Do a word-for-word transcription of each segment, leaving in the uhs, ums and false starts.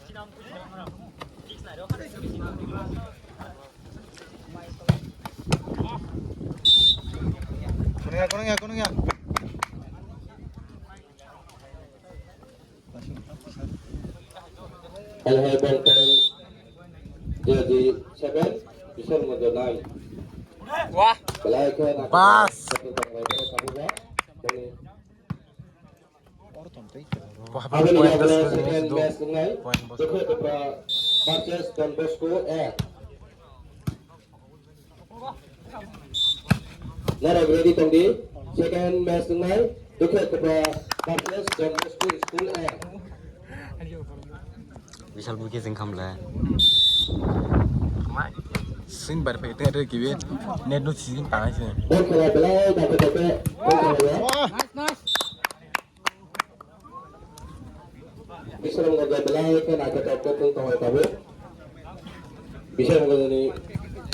Kunung ya, kunung ya, kunung ya. Hai hai ball ten, jersey seven, Biswar Manjo nine. Wah. Belai khe na Bas. Aboni yagre second match wngnai. Dukhe Dukra versus Don Bosco A. Norok ready tongdi. Second match wngnai. Dukhe Dukra versus Don Bosco School A. Bisal buki jeng khamle. Sin bar pe te kibi net nu sin tangai se. Ball khela belai dake dake. Ball khela. Biswrwng Ganja belai khe naithotok khe thung tongo tabuk. Biswrwng Ganjani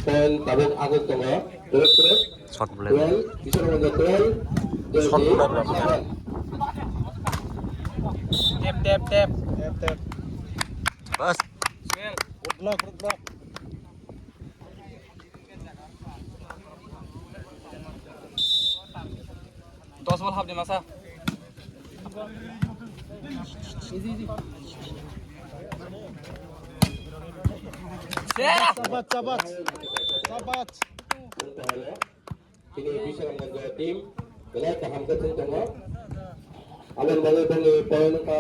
fan tabuk aguk tongo. Turuk turuk. Shot bwlai. Twelve, Biswrwng Ganja twelve. Shot bwlai bwlai. Tap, tap, tap. Tap, tap. Bas. Good block, good block. Dos ball hapdi masa. Sabat, sabat, sabat. Chini Biswrwng Ganja team belai kaham khe thung tongo. Aboni bagwi boni point wngkha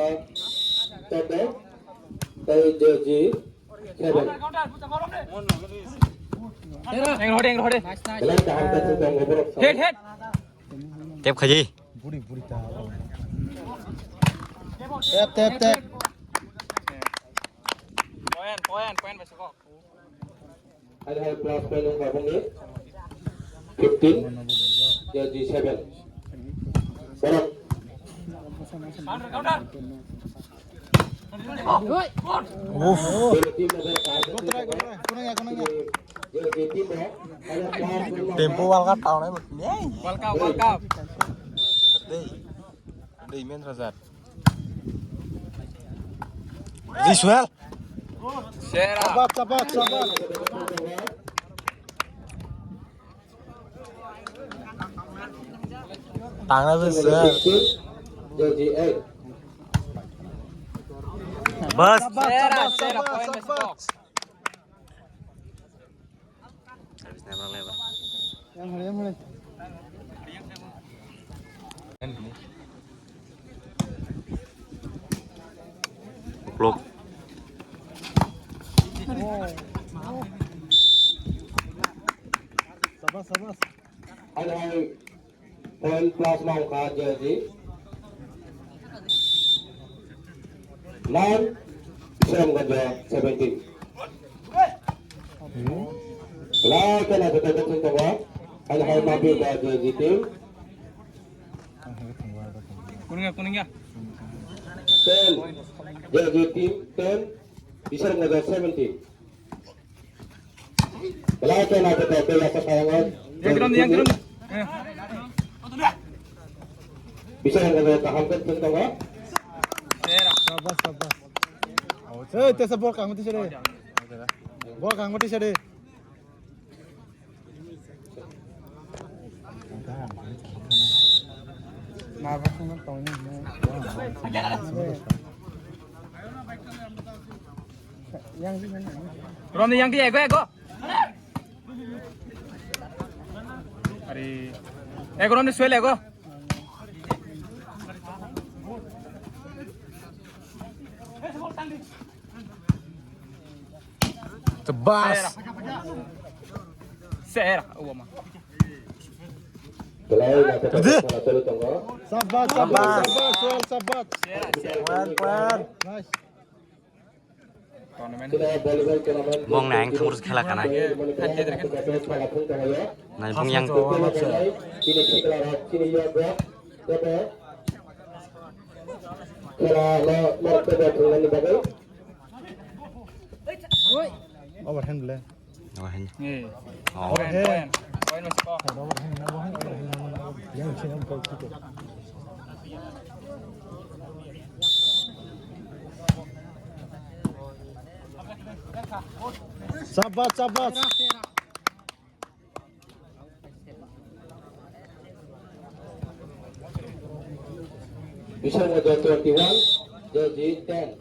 chorda tei jersey seven. Belai kaham khe thung tongo borok. Head, head. Tep khaji. Buri, buri ta. Tep, tep, tep. Point, point, point, basi kok. Hai hai plus point wngkha bongni fifteen, jersey seven. Borok. Uff. Jersey team abo. Kunung ya, kunung ya. Jersey team abo. Tempo World Cup taunai. World Cup, World Cup. Dei. Dei, men Razak. Jisuel. Sera. Sabat, sabat, sabat. Tangna Jisuel. Bas. Sabat, sera, sabat, sera, sabat, point sabat. Service na berang lebar. Yang hari, yang hari. Uklok. Sabas, sabas. Hai hai. Point plus ma wngkha jersey. Nine, Bisramganj seventeen. Belai khe naithotok khe thung tongo. Hai hai ma bi ba jersey team. Kunung ya, kunung ya. Ten, jersey team ten, Bisramganj seventeen. Belai khe naithotok khe yasa khayango. Yang kiron, yang kiron. Eh. Bisramganj kaham khe thung tongo. Sabas, sabas. Hey, tesa bol kangma tisa de. Bol kangma tisa de. Rom ni yang di ego, ego. Ari. Ego rom ni suel ego. Tebas. Sera, uwa ma. Belai na Gede. Sabat, sabat, sabat, sabat, sabat. Keren, keren. Nice. Tournament. Bong na yang thangros khela kanai. Nai bong yang. Overhand le. Overhand. Eh. Oh. Overhand. Overhand. Overhand. Overhand. Yang sini. Sabat, sabat. Bising Mojo twenty-one, J G ten.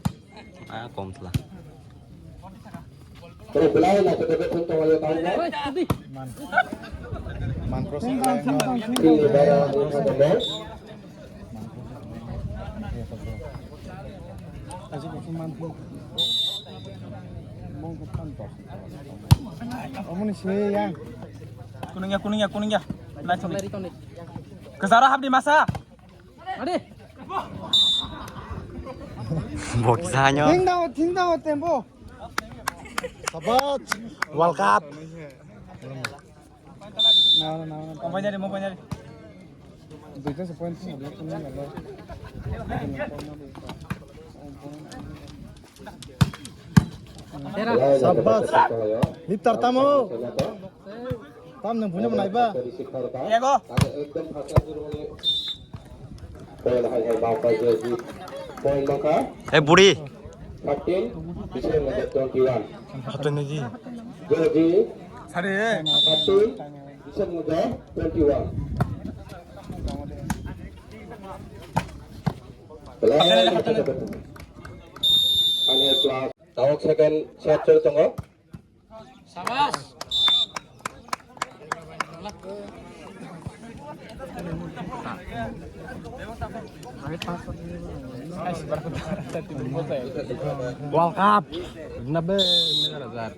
Ah, kom telah. Terus belai lah, kita pun tahu ya, tahu ya. Man. Man cross. Ini bayar, ini bayar. Omoni sui yang. Kuning ya, kuning ya, kuning ya. Naisong. Kesara habdi masa. Ade. Bok sanyo. Ting dao, ting dao, tempo. Sabat. World Cup. Mau panjari, mau panjari. Duita se point. Sabat. Liptar tamo. Tam nang punya mana iba? Ego. Eh, buri. Captain, Bising Mojo twenty-one. Captain ni ji. Joji. Sari. Captain, Bising Mojo twenty-one. Tawak second set choli tongo. Sabas. World Cup. Nabe, mera razar.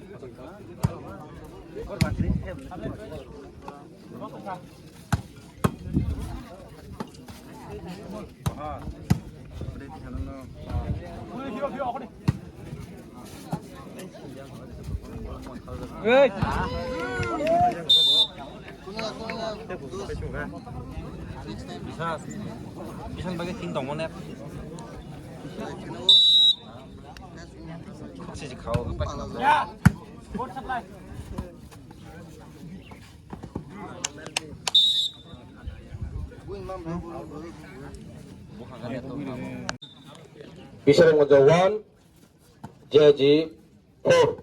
Bisan, bisan bagi ting tongmo ne. Sisi khao. Bising Mojo one, J G four.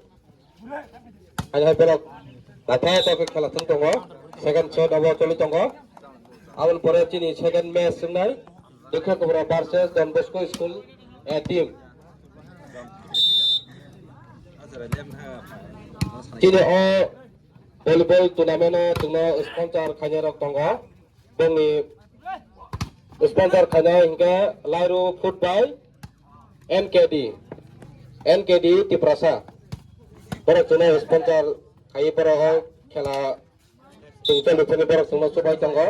Ani hai borok naithok khe khela thwng tongo. Second set abo choli tongo. Aboni pore chini second match wngnai Dukhe Kubra versus Don Bosco School A team. Chini o volleyball tournament o chwngno sponsor khainai rok tongo. Bongni sponsor khainai hinkhe Lairu Food by N K D, N K D Tiprasa. Borok chwngno sponsor khaiwi borok o khela chwng choli phani borok chwngno chubai tongo.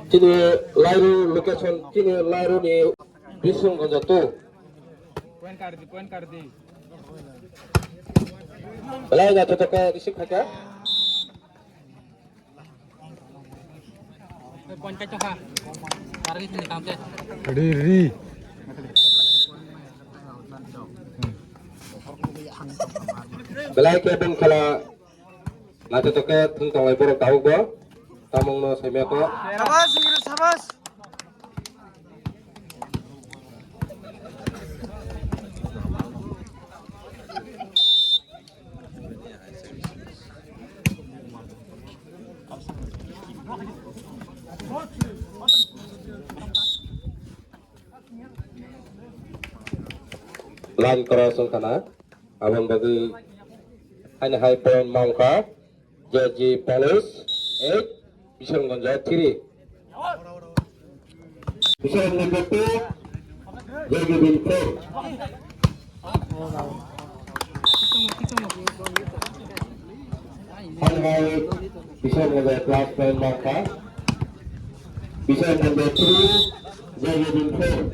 Chini Lairu location, chini Lairu ni Bising Gonja two. Point kardi, point kardi. Belai naithotok khe receive khaikha. Point kaichokha. Target ni kamte. Ri, ri. Belai khe bini khela naithotok khe thwng tonglai borok tabukbo. Tamungno saimaya kho. Sabas, Miru, sabas. Line cross wngkha na, aboni bagwi haino hai point ma wngkha. J G Police eight, Bisinggonja three. Bisinggonja two, J G Bin four. Hai hai, Bisinggonja plus point marka. Bisinggonja three, J G Bin four.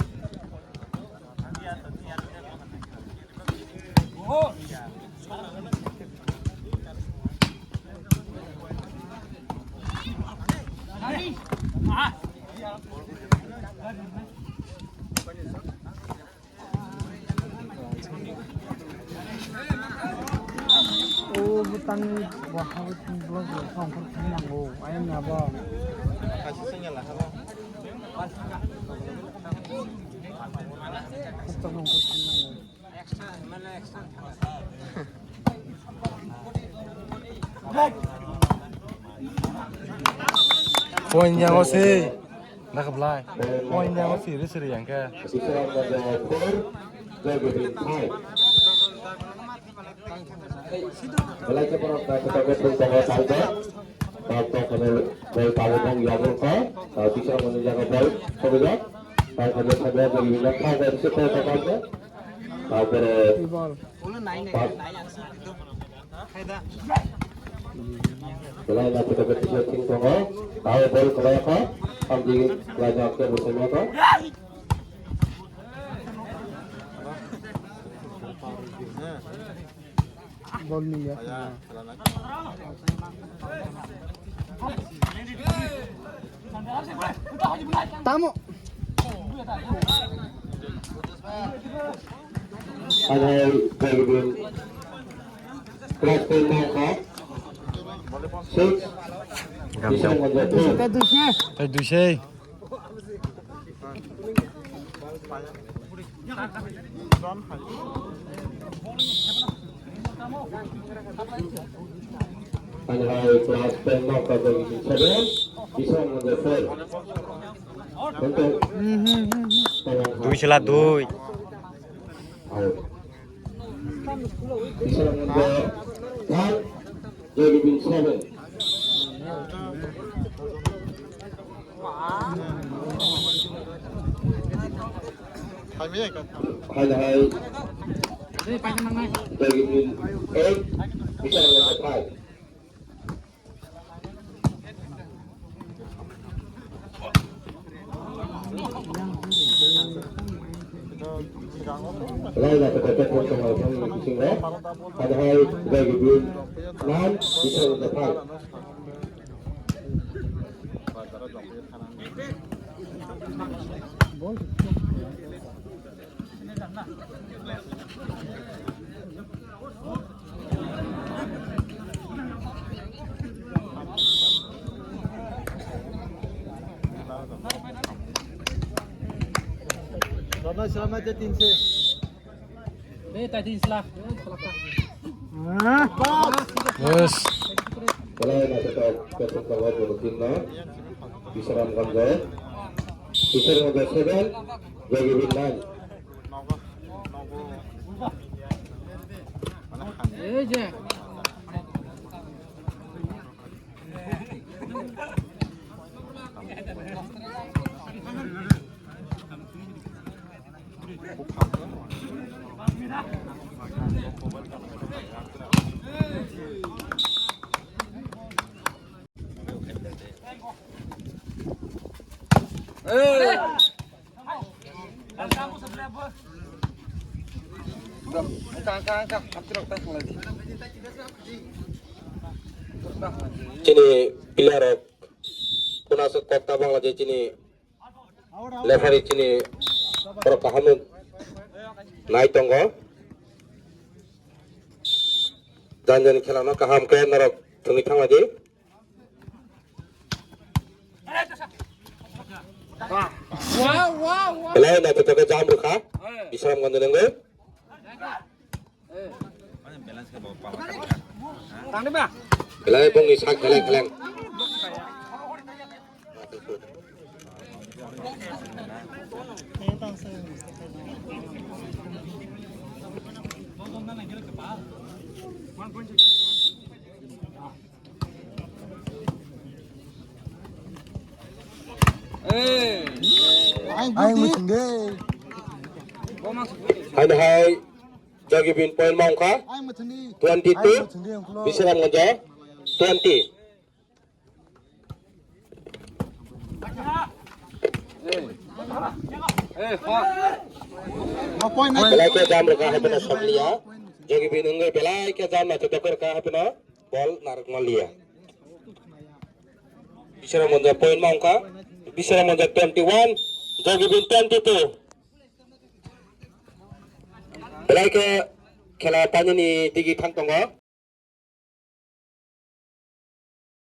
O bwtangni waha o tini block rok kha ongkhor thang nango, ayang ni abo. Kaisa sengya lahama. Kok tong ongkhor thang nango. Point yang o se. Nak belai. Point yang o siri siri yang ke. Belai ke borok ta kita ke pun tawa tawa. Tawa tawa kene bol tawa bong yang ko. Tawa bisa mani jaga bol. Kau bisa. Tawa kene saja bagi bilang kau dari situ kau tawa. Tawa kene. Belai na kita ke tiga ting tongo. Tawa bol kelai apa? Kami kelai nak ke musim apa? Bol ni ya. Tamo. Anai Berlin. Class ten Mangkha. Six. Gamjang. Bisa menjadi. Tei dushe. Hai hai, class ten no ka jagi seven, bisa menjadi four. Untuk Dui sela dui. Hai. Bisa menjadi four, jagi bin seven. Hai hai. Daging eight, bisa dapat five. Laila kita tekan sama sama di sini. Hai hai, daging nine, bisa dapat five. Ramai, ramai, dia tin se. Yes. Belai na kita kita kawa dulu tim na. Bisramganj. Bisramganj seven, Jagibin nine. Chini player rok kuna se kok ta bangla je chini Referee chini borok kaham nai tongo. Jani jani khela no kaham khe norok thwngwi thangla di. Belai naithotok khe jam rwkha. Bisramganj ni wngwi. Belai bongni sak kheleng kheleng. Hai, hai. Jagibin point ma wngkha twenty two, Bisramganj twenty. Belai khe jam rwkha hai phano sokliya. Jagibin wngwi belai khe jam naithotok khe rwkha hai phano bol narwk manliya. Bisramganj point ma wngkha. Bisramganj twenty one, Jagibin twenty two. Belai khe khela painani digi thang tongo.